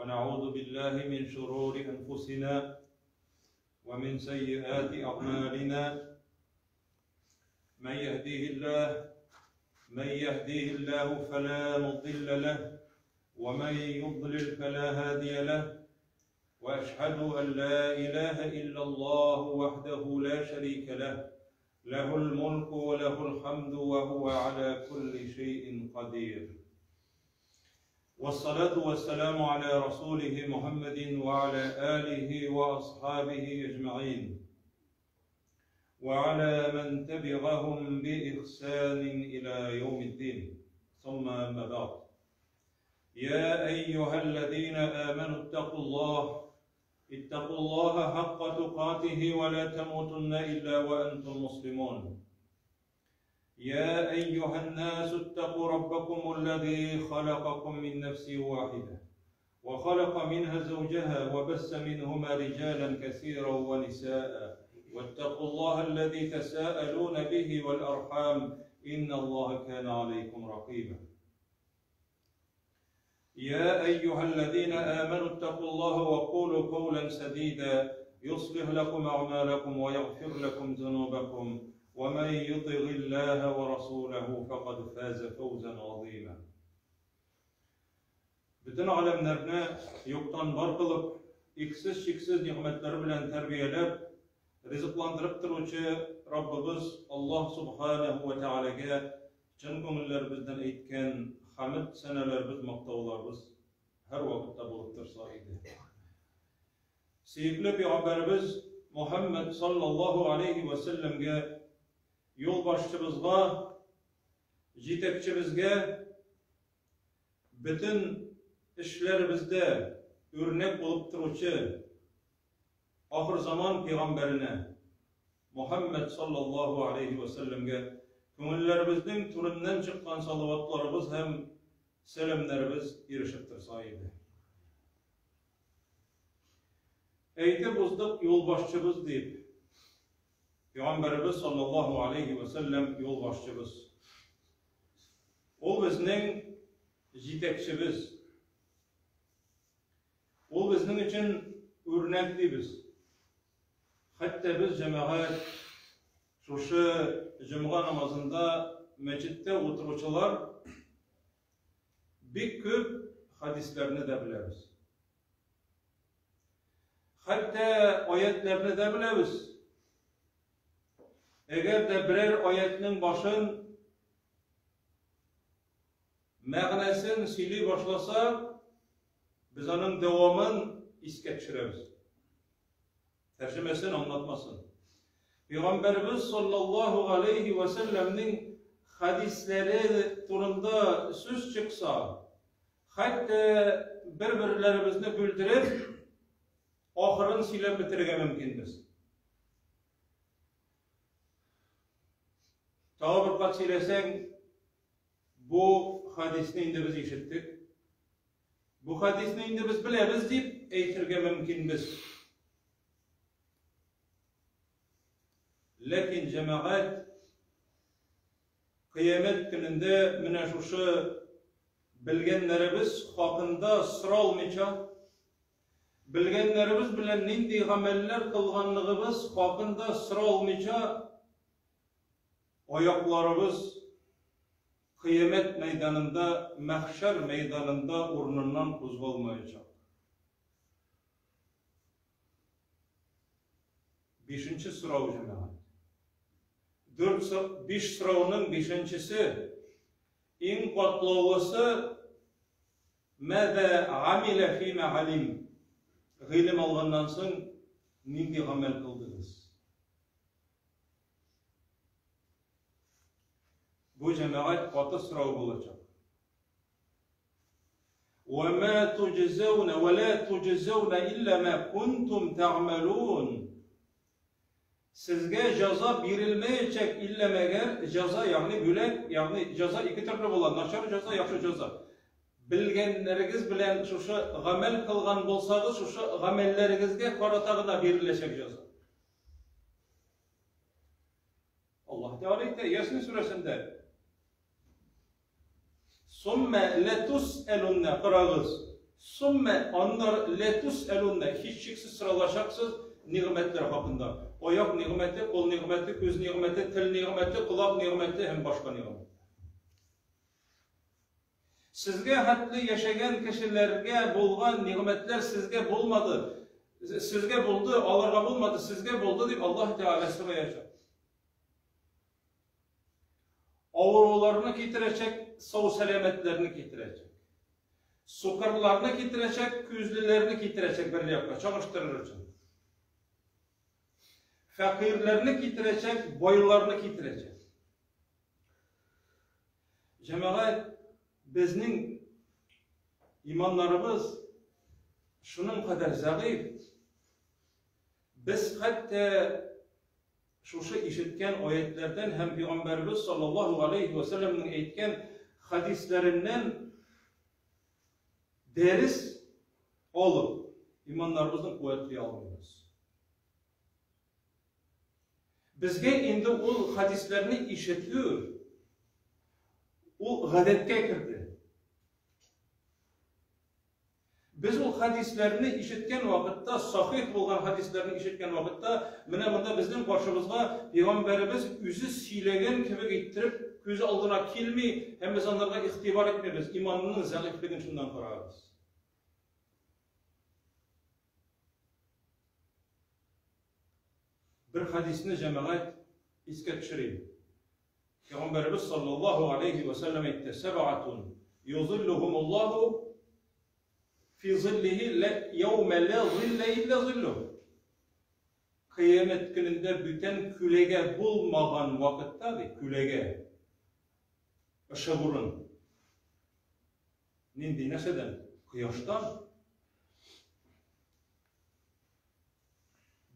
ونعوذ بالله من شرور أنفسنا ومن سيئات أعمالنا. من يهديه الله من يهديه الله فلا مضل له، ومن يضلل فلا هادي له. وأشهد أن لا إله إلا الله وحده لا شريك له، له الملك وله الحمد وهو على كل شيء قدير. والصلاة والسلام على رسوله محمد وعلى آله وأصحابه أجمعين، وعلى من تبعهم بإحسان إلى يوم الدين. ثم أما بعد، يا أيها الذين آمنوا اتقوا الله حق تقاته ولا تموتن إلا وأنتم مسلمون. يا أيها الناس اتقوا ربكم الذي خلقكم من نفس واحدة وخلق منها زوجها وبث منهما رجالا كثيرا ونساء، واتقوا الله الذي تساءلون به والأرحام إن الله كان عليكم رقيبا. يا أيها الذين آمنوا اتقوا الله وقولوا قولا سديدا يصلح لكم أعمالكم ويغفر لكم ذنوبكم، ومن يطع الله ورسوله فقد فاز فوزا عظيما. Бөтен галәмнәрне юктан бар кылып, иксез-чиксез нигъмәтләре белән тәрбияләп, ризыкландырып торучы Раббыбыз Аллаһ субханаһу ва тәгаләгә чын күңелләребездән әйткән хәмд сәнәләребез, мактауларыбыз һәр вакытта булып торса иде. Сөекле пәйгамбәребез Мухаммад саллаллаһу алейхи ва сәлләмгә, юлбашчыбызга, җитәкчебезгә бөтен эшләребездә үрнәк булып торучы ахыр заман пәйгамбәренә Мухаммад саллаллаһу алейхи ва сәлләмгә күңелләребезнең түреннән чыккан салаватларыбыз һәм сәламнәребез ирешеп торса иде. Әйтеп уздык юлбашчыбыз дип. Пәйгамбәребез саллаллаһу алейхи ва сәлләм юлбашчыбыз. Ул безнең җитәкчебез. Ул безнең өчен үрнәк дибез. Хәтта без, җәмәгать, шушы җомга намазында мәчеттә утыручылар бик күп хәдисләрне дә беләбез. Хәтта аятларны да беләбез. Әгәр дә берәр аятның башын, мәгънәсен сөйли башласа, без аның дәвамын искә төшерәбез. Тәрҗемәсен, аңлатмасын. Пәйгамбәребез саллаллаһу алейхи ва сәлләмнең хәдисләре турында сүз чыкса, хәтта бер-берләребезне бүлдереп, ахырын сөйләп бетерергә мөмкинбез. Тагы бер кат сөйләсәң, бу хәдисне инде без ишеттек. Бу хәдисне инде без беләбез дип әйтергә мөмкинбез. Ләкин, җәмәгать, кыямәт көнендә менә шушы белгәннәребез хакында соралмыйча, белгәннәребез белән нинди гамәлләр кылганлыгыбыз хакында соралмыйча, аякларыбыз кыямәт мәйданында, мәхшәр мәйданында урыныннан кузгалмаячак. Бишенче сорау, җәмәгать. Дүрт, биш сорауның бишенчесе, иң катлаулысы: Мәзә гамилә фимә галим. Гыйлем алганнан соң нинди гамәл кылдыгыз? Бу, җәмәгать, каты сорау булачак. وَمَا تُجْزَوْنَ وَلَا تُجْزَوْنَ إِلَّا مَا كُنْتُمْ تَعْمَلُونَ. Сезгә җәза бирелмәячәк иллә мәгәр җәза, ягъни бүләк, ягъни җәза ике төрле була: начар җәза, яхшы җәза. Белгәннәрегез белән шушы гамәл кылган булсагыз, шушы гамәлләрегезгә карата гына биреләчәк җәза. Аллаһ Тәгалә әйтә Ясин сүрәсендә: Сумма латусалунна, карагыз. Суммә аннары ләтүсьәлүннә, һичшиксез соралачаксыз нигъмәтләр хакында. Аяк нигъмәте, кул нигъмәте, күз нигъмәте, тел нигъмәте, колак нигъмәте һәм башка нигъмәтләр. Сезгә хәтле яшәгән кешеләргә булган нигъмәтләр сезгә булмады. Сезгә булды, аларга булмады, сезгә булды дип Аллаһ Тәгалә сораячак. Авыруларны китерәчәк, сау-сәламәтләрне китерәчәк. Сукырларны китерәчәк, күзлеләрне китерәчәк бер якка, чагыштырыр өчен. Фәкыйрьләрне китерәчәк, байларны китерәчәк. Җәмәгать, безнең иманнарыбыз шуның кадәр зәгыйфь. Без хәтта шушы ишеткән аятләрдән һәм пәйгамбәребез саллаллаһу алейхи ва сәлләмнең әйткән хадисләреннән дәрес алып, иманнарыбызны куәтли алмыйбыз. Безгә инде ул хадисләрне ишетү ул гадәткә керде. Без ул хадисләрне ишеткән вакытта, сахих булган хадисләрне ишеткән вакытта, менә монда безнең каршыбызга пәйгамбәребез үзе сөйләгән кебек иттереп күз алдына килми һәм без анарга игътибар итмибез, иманның зәгыйфьлеген шуннан карабыз. Бер хадисне җәмәгать искә төшерим. Пәйгамбәребез саллаллаһу алейхи ва сәлләм әйтте: "Сәбәатун юзиллухумуллаһу фи зиллихи ла яума ла зилла илля зиллух." Кыямәт көнендә бүтән күләгә булмаган вакытта, ди, күләгә ышык урын. Нинди нәрсәдән? Кояштан.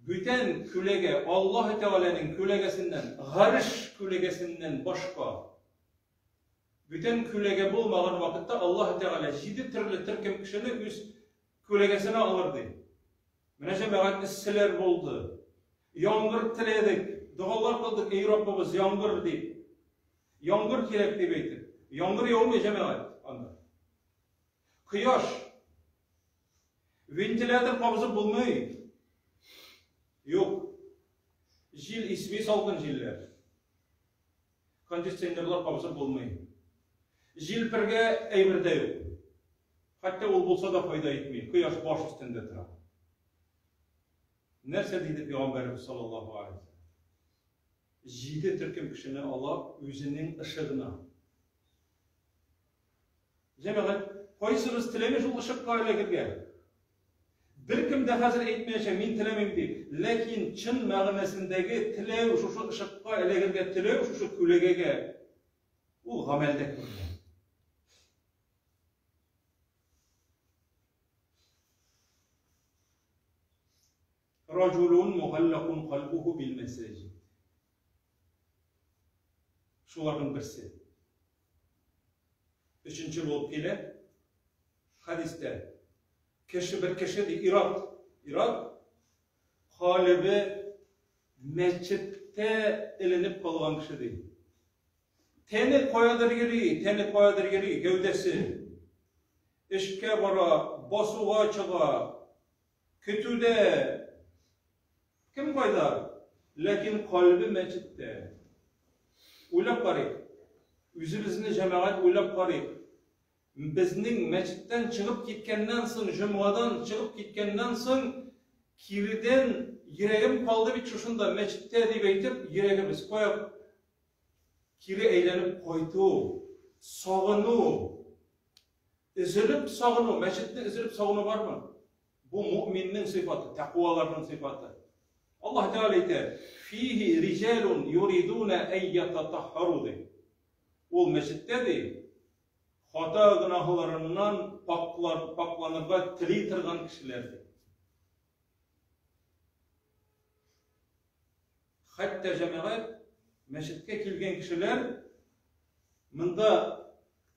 Бүтән күләгә, Аллаһ Тәгаләнең күләгәсеннән, гареш күләгәсеннән башка бүтән күләгә булмаган вакытта Аллаһ Тәгалә җиде төрле төркем кешене үз күләгәсенә алыр ди. Менә җәмәгать эсселәр булды. Яңгыр теләдек, догалар кылдык, эй Раббыбыз, яңгыр дип. Яңгыр кирәк дип әйтеп. Яңгыр яумый җәмәгать анда. Кояш. Вентилятор кабызып булмый. Юк. Җил исми салкын җилләр. Кондиционерлар кабызып булмый. Җилпергә әйбер дә юк. Хәтта ул булса да файда итми. Кояш баш өстендә тора. Нәрсә диде Пәйгамбәребез саллаллаһу алейһи Җиде төркем кешене ала үзенең ышыгына. Җәмәгать, кайсыбыз теләми шул ышыкка эләгергә? Беркем дә хәзер әйтмәячәк, мин теләмим дип. Ләкин чын мәгънәсендәге теләү, шушы ышыкка эләгергә теләү, шушы күләгәгә, ул гамәлдә күренә. Раҗулун мугаллакун кальбуху бил мәсаҗид. Шуларның берсе. Өченче булып килә. Хәдистә. Кеше бер кеше ди, ират. Ират калебе мәчеттә эленеп калган кеше ди. Тәне каядыр йөри, тәне каядыр йөри, гәүдәсе. Эшкә бара, басуга чыга, Көтүдә кем кайда, ләкин кальбе мәчеттә. Уйлап карыйк. Үзебезне җәмәгать уйлап карыйк. Безнең мәчеттән чыгып киткәннән соң, җомгадан чыгып киткәннән соң, киредән йөрәгем калды бит шушында мәчеттә дип әйтеп, йөрәгебез кая кире әйләнеп кайту, сагыну, Өзелеп сагыну, мәчетне өзелеп сагыну бармы? Бу мөэминнең сыйфаты, тәкъваларның сыйфаты. Аллаһ Тәгалә әйтә: "Фихи риҗалун юридуна ай ятатаххару" ди. Ул мәчеттә ди, хата гөнаһларыннан паклар, пакланырга тели торган кешеләр ди. Хәтта җәмәгать мәчеткә килгән кешеләр монда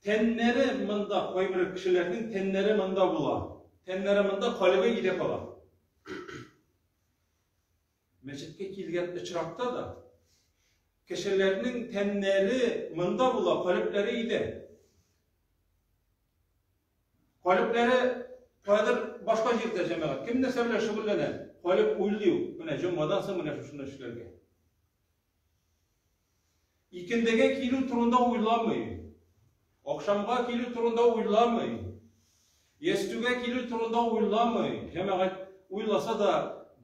тәннәре монда, кайбер кешеләрнең тәннәре монда була. Тәннәре монда, калебе өйдә кала. Мәчеткә килгән очракта да кешеләрнең тәннәре монда була, калебләре өйдә. Калебләре Кадер башка җирдә җәмәгать. Кем нәрсә белән шөгыльләнә? Калеб уйлый, менә җомгадан соң менә шушыны эшләргә. Икендегә килү турында уйламый. Ахшамга килү турында уйламый. Ястүгә килү турында уйламый. Җәмәгать уйласа да,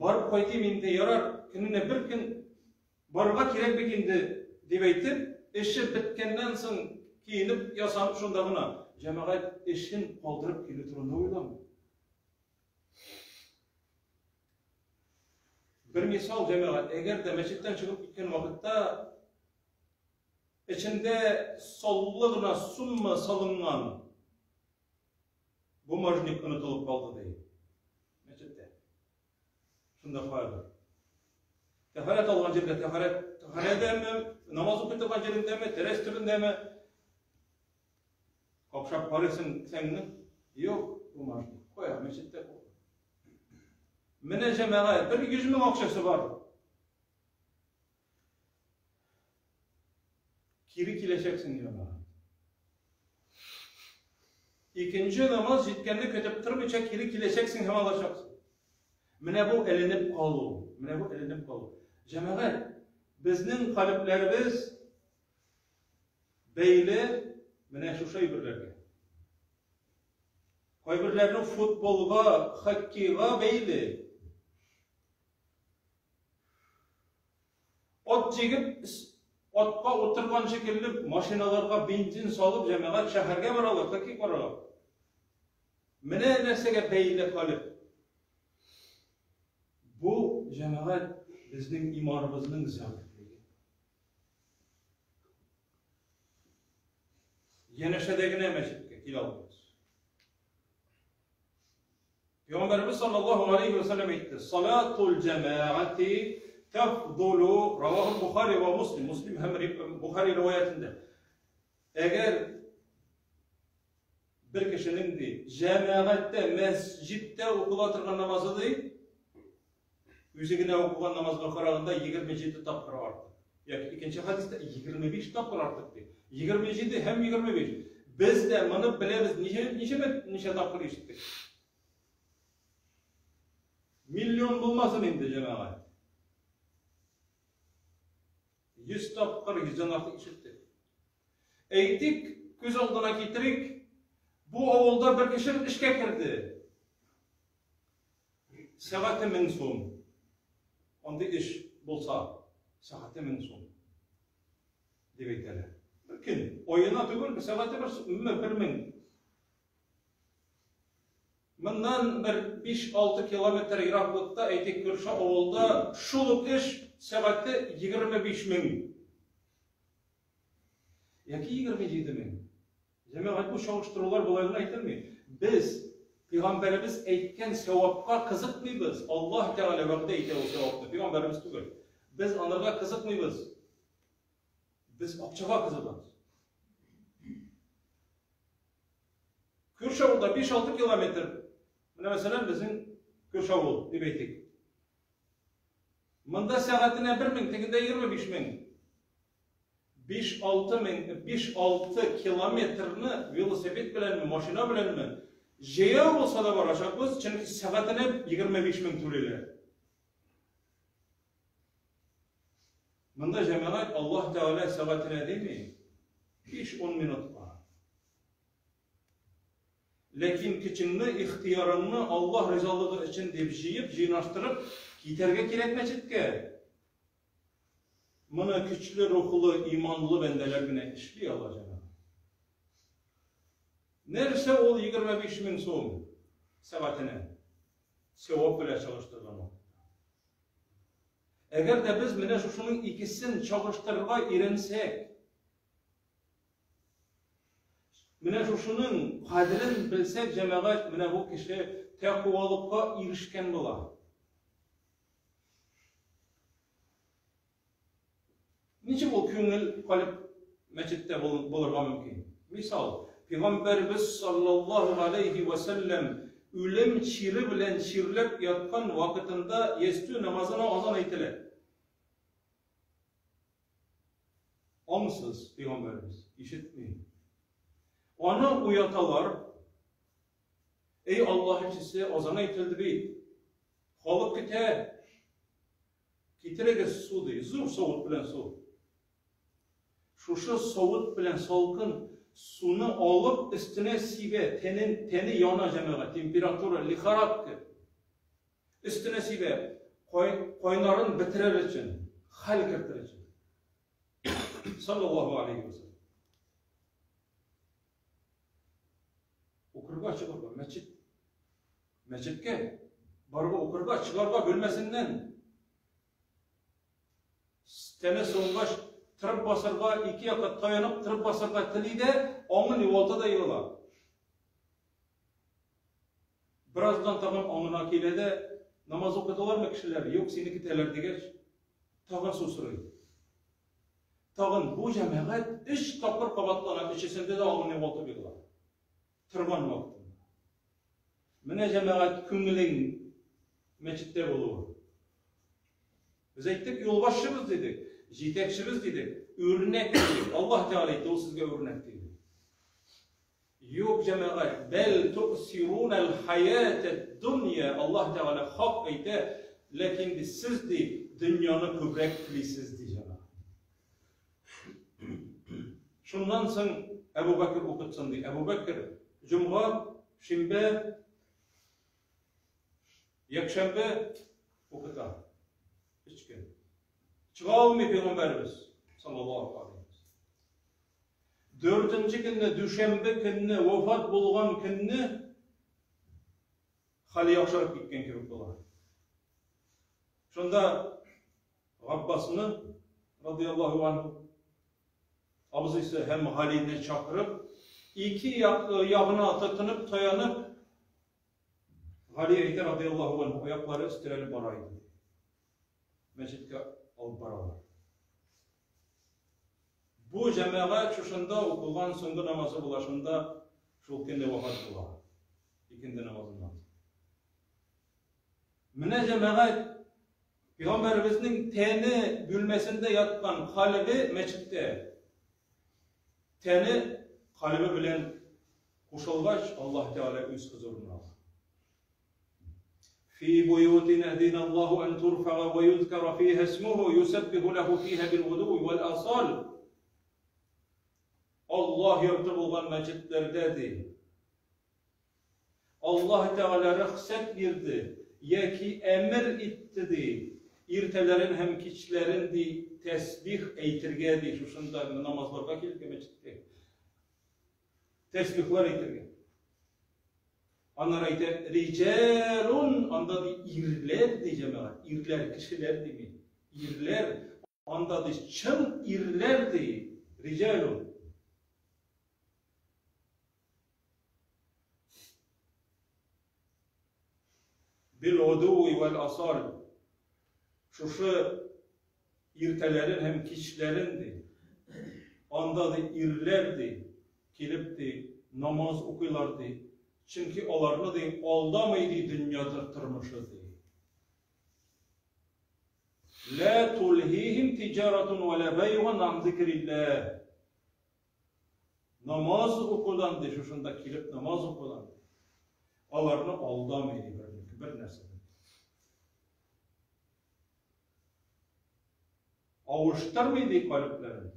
барып кайтыйм инде, ярар, көненә бер көн барырга кирәк бит инде, дип әйтеп, эше беткәннән соң киенеп, ясанып шунда гына җәмәгать эшен калдырып килү турында уйламый. Бер мисал, җәмәгать, әгәр дә мәчеттән чыгып киткән вакытта эчендә саллы гына сумма салынган бумажник онытылып калды ди. Мәчеттә. Шунда кайбер. Тәһарәт алган җирдә тәһарәт ханәдәме, намаз укый торган җирендәме, тәрәз төбендәме? Капшап карыйсың кесәңне. Юк, бумажник. Кая, мәчеттә Менә җәмәгать, бер 100 мең акчасы бар. Кире киләчәксең җәмәгать. Икенче намаз җиткәнне көтеп тормыйча кире киләчәксең һәм алачаксың. Менә бу эленеп калу, менә бу эленеп калу. Җәмәгать, безнең калебләребез бәйле менә шушы әйберләргә. Кайберләренең футболга, хоккейга бәйле. Ат җигеп, атка утырган шикелле машиналарга бензин салып, җәмәгать шәһәргә баралар, хоккей карарга. Менә нәрсәгә бәйле калеб. Бу җәмәгать безнең иманыбызның зәгыйфьлеге. Янәшәдә генә мәчеткә килә алмыйбыз. Пәйгамбәребез саллаллаһу алейхи ва саллям әйтте: "Салатул җәмәгати тафдулу" Раваху Бухари ва Муслим, Муслим һәм Бухари риваятендә. Әгәр бер кешенең ди, җәмәгатьтә, мәсҗидтә укыла торган намазы ди, үзе генә укыган намазга караганда 27 тапкыр артык. Яки икенче хәдистә 25 тапкыр артык ди. 27 һәм 25. Без дә моны беләбез, ничә ничә ничә тапкыр ишеттек. Миллион булмасын инде, җәмәгать. 100 тапкыр, 100дән артык ишеттек. Әйтик, күз алдына китерик, бу авылда бер кеше эшкә керде. Сәгате 1000 сум. Андый эш булса, сәгате 1000 сум. Дип әйтәләр. Бер көн, аена түгел, сәгате бер 1000. Моннан бер 5-6 километр ераклыкта, әйтик, күрше авылда шул ук эш сәгате 25 мең. Яки 27 мең. Җәмәгать, бу чагыштырулар болай гына әйтелми. Без пәйгамбәребез әйткән сәвапка кызыкмыйбыз. Аллаһ Тәгалә вәгъдә итә ул сәвапны, пәйгамбәребез түгел. Без анарга кызыкмыйбыз. Без акчага кызыгабыз. Күрше авылда 5-6 километр. Менә мәсәлән, безнең күрше авыл дип әйтик. Монда сәгатенә 1 мең, тегендә 25 мең. 5-6 мең, 5-6 километрны велосипед беләнме, машина беләнме, җәяү булса да барачакбыз, чөнки сәгатенә 25 мең түлиләр. Монда җәмәгать Аллаһ Тәгалә сәгатенә дими, 5-10 минутка. Ләкин көчеңне, ихтыярыңны Аллаһ ризалыгы өчен дип җыеп, җыйнаштырып китәргә кирәк мәчеткә. Моны көчле рухлы, иманлы бәндәләр генә эшли ала, җәмәгать. Нәрсә ул 25 мең сум сәгатенә? Сәвап белән чагыштырган вакытта. Әгәр дә без менә шушының икесен чагыштырырга өйрәнсәк, менә шушының кадерен белсәк, җәмәгать, менә бу кеше тәкъвалыкка ирешкән була. Ничек ул күңел калеб мәчеттә булырга мөмкин? Мисал, Пәйгамбәребез саллаллаһу алейхи ва сәлләм үлем чире белән чирләп яткан вакытында ястү намазына азан әйтелә. Аңсыз пәйгамбәребез ишетми. Аны уяталар. Эй Аллаһ илчесе, азан әйтелде бит. Халык көтә. Китерегез су ди, зур савыт белән су. Шушы савыт белән салкын суны алып өстенә сибә, тәнен, тәне яна җәмәгать, температура, лихорадка. Өстенә сибә, кай, кайнарын бетерер өчен, хәл кертер өчен. Саллаллаху алейхи ва саллям. Укырга чыгарга, мәчет. Мәчеткә барырга укырга чыгарга бүлмәсеннән. Тәне суынгач, торып басырга, ике якка таянып торып басырга тели дә, аңын югалта да егыла. Бераздан тагын аңына килә дә, намаз укыдылармы кешеләр? Юк, сине көтәләр дигәч, тагын су сорый. Тагын бу җәмәгать өч тапкыр кабатлана, өчесендә дә аңын югалтып егыла. Торган вакытында. Менә җәмәгать күңелең мәчеттә булуы. Без әйттек, юлбашчыбыз дидек, җитәкчебез дидек, үрнәк дидек. Аллаһ Тәгалә әйтте, ул сезгә үрнәк диде. Юк, җәмәгать, бәл туъсирунал хаятад дөнья, Аллаһ Тәгалә хак әйтә, ләкин ди, сез ди, дөньяны күбрәк телисез ди, җәмәгать. Шуннан соң Әбу Бәкер укытсын ди. Әбу Бәкер җомга, шимбә, якшәмбе укыта. Өч көн. Чыга алмый пәйгамбәребез саллаллаһу алейһи Дүртенче көнне, дүшәмбе көнне, вафат булган көнне хәле яхшырып киткән кебек була. Шунда Габбасны, радияллаһу анһу, абзыйсы һәм Галине чакырып, ике ягына тотынып, таянып, Гали әйтә, радияллаһу анһу, аяклары өстерәлеп бара иде. Мәчеткә алып баралар. Бу җәмәгать шушында укылган соңгы намазы була, шунда шул көнне вафат була. Икенде намазыннан. Менә җәмәгать Пәйгамбәребезнең тәне бүлмәсендә яткан калебе мәчеттә. Тәне калебе белән кушылгач, Аллаһ Тәгалә үз хозурына ала. Фи буютин әзина Аллаһу ан турфага ва юзкара фиха исмуху юсаббиху лаху фиха бил гудуи вал асал. Аллаһ йорты булган мәчетләрдә ди. Аллаһ Тәгалә рөхсәт бирде яки әмер итте ди. Иртәләрен һәм кичләрен ди тәсбих әйтергә ди, шушында намазларга килергә мәчеткә. Тәсбихлар әйтергә. Аннары әйтә, риҗалун, анда ди ирләр ди җәмәгать, ирләр, кешеләр дими. Ирләр, анда ди чын ирләр ди, риҗалун. Бил удуи вәл асал. Шушы иртәләрен һәм кичләрен ди. Анда ди ирләр ди килеп ди намаз укыйлар ди. Чөнки аларны ди алдамый ди дөнья тормышы ди. Ла тулһихим тиҗаратун ва ла байгун ан зикрилләһ. Намаз укудан ди, шушында килеп намаз укудан. Аларны алдамый ди бер, бер нәрсә. Авыштырмый ди калебләрен.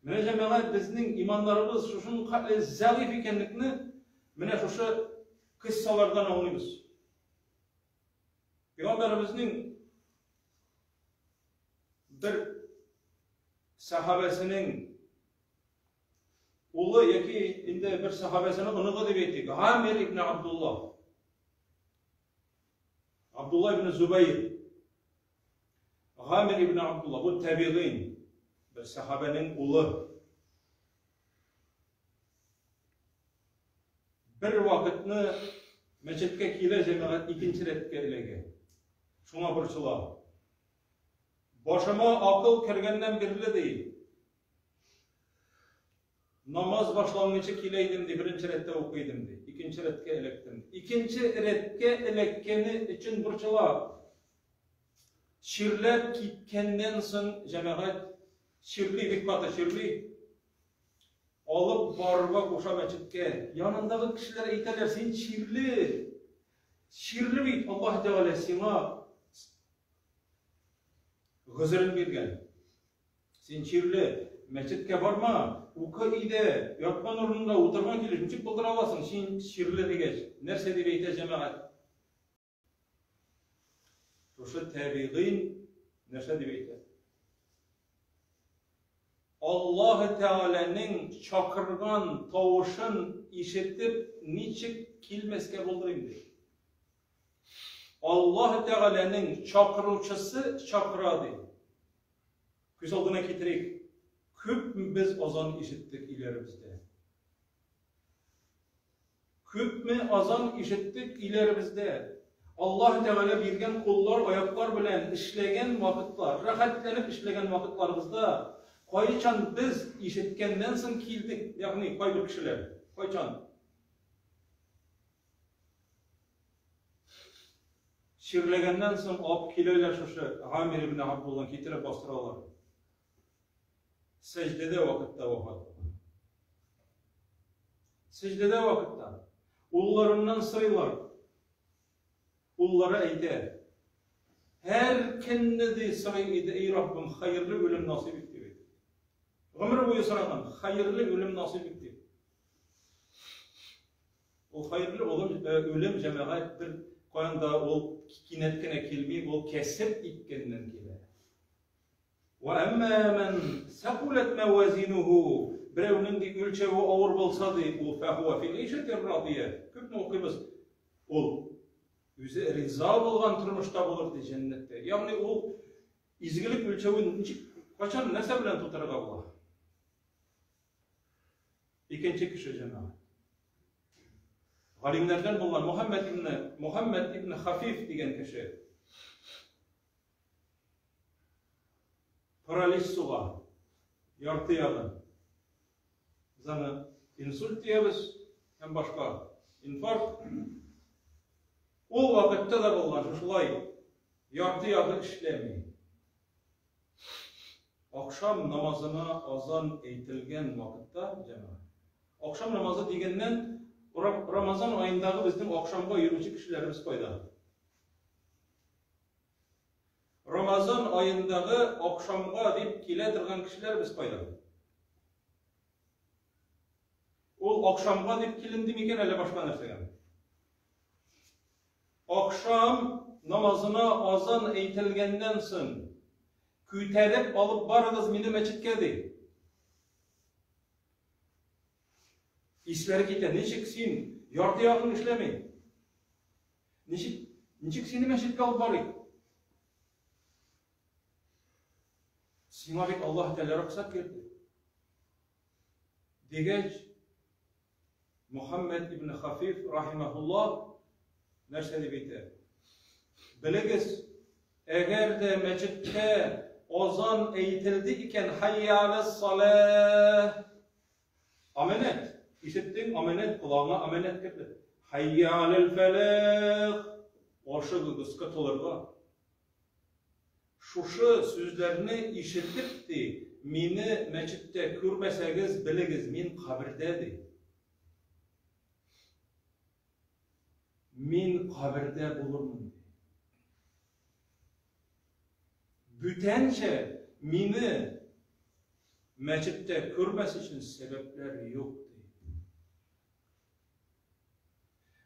Менә җәмәгать безнең иманнарыбыз шушының хәтле зәгыйфь икәнлекне менә шушы кыссалардан аңлыйбыз. Пәйгамбәребезнең бер сәхабәсенең улы яки инде бер сәхабәсенең оныгы дип әйтик, Гамир ибн Абдулла. Абдулла ибн Зубайр. Гамир ибн Абдулла бу табигыйн, бер сәхабәнең улы. Бер вакытны мәчеткә килә җәмәгать икенче рәткә эләгә. Шуңа борчыла. Башыма акыл кергәннән бирле ди. Намаз башланганчы килә идем ди, беренче рәттә укый идем ди. Икенче рәткә эләктем. Икенче рәткә эләккәне өчен борчыла. Чирләп киткәннән соң җәмәгать чирли, бик каты чирли. Алып барырга куша мәчеткә. Янындагы кешеләр әйтәләр, син чирле. Чирле бит, Аллаһ Тәгалә сиңа гозерен биргән. Син чирле, мәчеткә барма, укы өйдә, яткан урыныңда утырган килеш ничек булдыра аласың, син чирле дигәч, нәрсә дип әйтә җәмәгать? Шушы тәбигыйн нәрсә дип әйтә? Аллаһ Тәгаләнең чакырган тавышын ишетеп, ничек килмәскә булдырыйм ди. Аллаһ Тәгаләнең чакыручысы чакыра ди. Күз алдына китерик, күпме без азан ишеттек өйләребездә. Күпме азан ишеттек өйләребездә. Аллаһ Тәгалә биргән куллар, аяклар белән эшләгән вакытлар, рәхәтләнеп эшләгән вакытларыбызда кайчан без ишеткәннән соң килдек, ягъни кайбер кешеләр, кайчан? Чирләгәннән соң алып киләләр шушы Гамир ибн Абдулланы китереп бастыралар. Сәҗдәдә вакытта вафат була. Сәҗдәдә вакытта улларыннан сорыйлар. Уллары әйтә: Һәр көнне ди сорый иде, эй Раббым, хәерле үлем насыйп ит дип әйтә. Гомер буе сораган, хәерле үлем насыйп ит дип. Ул хәерле улым, үлем җәмәгать бер каян да ул кинәт кенә килми, ул кәсеп иткәннән килә. Ва әмма ман сакулат мавазинуху, берәүнең ди үлчәве авыр булса ди, ул фахуа фи гыйшатир радия. Күпме укыйбыз? Ул үзе риза булган тормышта булыр ди җәннәттә. Ягъни ул изгелек үлчәвен ничек, кайчан, нәрсә белән тутырырга була? Икенче кеше җәмәгать. Галимнәрдән булган Мухаммад ибн Мухаммад ибн Хафиф дигән кеше. Паралич суга. Ярты ягы. Без аны инсульт диябез һәм башка инфаркт. Ул вакытта да булган шушылай ярты ягы эшләми. Ахшам намазына азан әйтелгән вакытта, җәмәгать. Ахшам намазы дигәннән, Рамазан аендагы безнең ахшамга йөрүче кешеләребез кайда? Рамазан аендагы ахшамга дип килә торган кешеләребез кайда? Ул ахшамга дип киленде микән, әллә башка нәрсәгә? Ахшам намазына азан әйтелгәннән соң, күтәреп алып барыгыз мине мәчеткә, ди. Исләре китә, ничек син ярты ягың эшләми? Ничек, ничек сине мәчеткә алып барыйк? Сиңа бит Аллаһ Тәгалә рөхсәт бирде. Дигәч, Мухаммед ибн Хафиф рахимахуллах нәрсә дип әйтә? Белегез, әгәр дә мәчеттә азан әйтелде икән, хайя алас-салах. Аманат, ишеттең, аманат, колагыңа аманат керде. Хайя алал-фалах. Ашыгыгыз котылырга. Шушы сүзләрне ишетеп, ди, мине мәчеттә күрмәсәгез, белегез, мин кабердә, ди. Мин кабердә булырмын, ди. Бүтәнчә мине мәчеттә күрмәс өчен сәбәпләр юк, ди.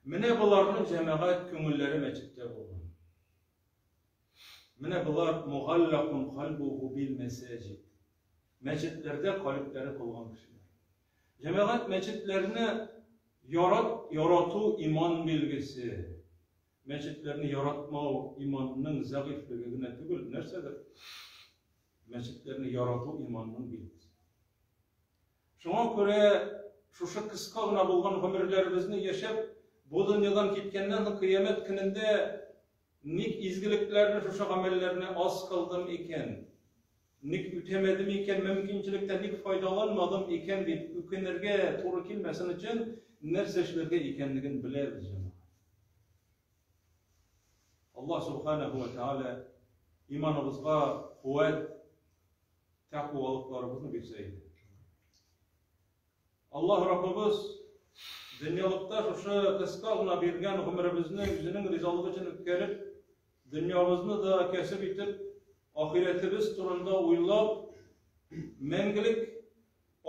Менә боларның җәмәгать күңелләре мәчеттә булган. Менә болар мугаллакун кальбуху бил мәсаҗид. Мәчетләрдә калебләре калган кешеләр. Җәмәгать мәчетләрне ярат, ярату иман билгесе. Мәчетләрне яратмау иманның зәгыйфьлеге генә түгел, нәрсәдер? Мәчетләрне ярату иманның билгесе. Шуңа күрә шушы кыска гына булган гомерләребезне яшәп, бу дөньядан киткәннән соң кыямәт көнендә ник изгелекләрне, шушы гамәлләрне аз кылдым икән, ник үтәмәдем икән, мөмкинчелектән ник файдаланмадым икән дип үкенергә туры килмәсен өчен нәрсә эшләргә икәнлеген беләбез, җәмәгать. Аллаһ субханаху ва тааля иманыбызга куәт, тәкъвалыкларыбызны бирсә иде. Аллаһ Раббыбыз дөньялыкта шушы кыска гына биргән гомеребезне үзенең ризалыгы өчен үткәреп, дөньябызны да кәсеп итеп, ахирәтебез турында уйлап, мәңгелек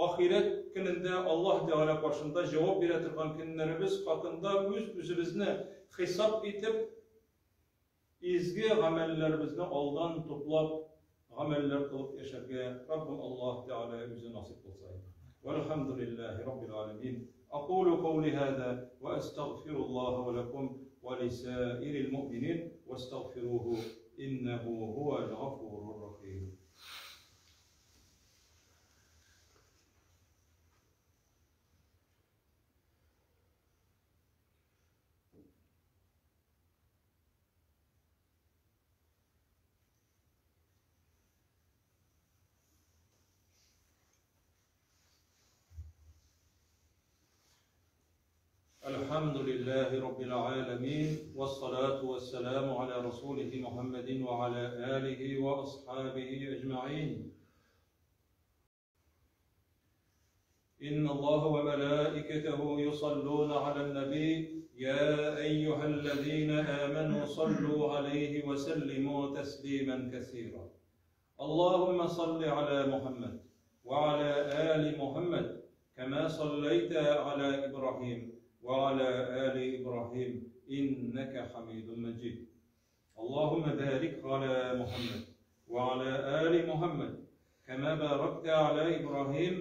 ахирәт көнендә Аллаһ Тәгалә каршында җавап бирә торган көннәребез хакында үз-үзебезне хисап итеп, изге гамәлләребезне алдан туплап, гамәлләр кылып яшәргә Раббым Аллаһ Тәгалә үзе насыйп кылса иде. Вәлхәмдүлилләһи Раббил галәмин. Акулу каули һаза ва астагфируллаһа ва лакум ва лисаирил муъминин вастагфируху иннәһу һуәл гафурур рахим. الحمد لله رب العالمين والصلاة والسلام على رسوله محمد وعلى آله وأصحابه أجمعين. إن الله وملائكته يصلون على النبي يا أيها الذين آمنوا صلوا عليه وسلموا تسليما كثيرا. اللهم صل على محمد وعلى آل محمد كما صليت على إبراهيم وعلى آل إبراهيم إنك حميد مجيد. اللهم بارك على محمد وعلى آل محمد كما باركت على إبراهيم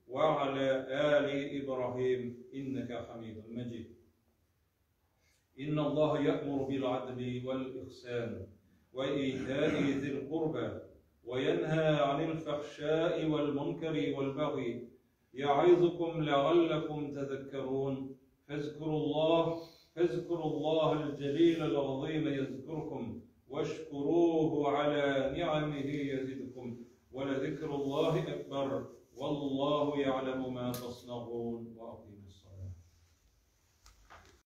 وعلى آل إبراهيم إنك حميد مجيد. إن الله يأمر بالعدل والإحسان وإيتاء ذي القربى وينهى عن الفحشاء والمنكر والبغي يعظكم لعلكم تذكرون. فاذكروا الله الجليل العظيم يذكركم واشكروه على نعمه يزدكم ولذكر الله أكبر والله يعلم ما تصنعون. وأقيموا الصلاة.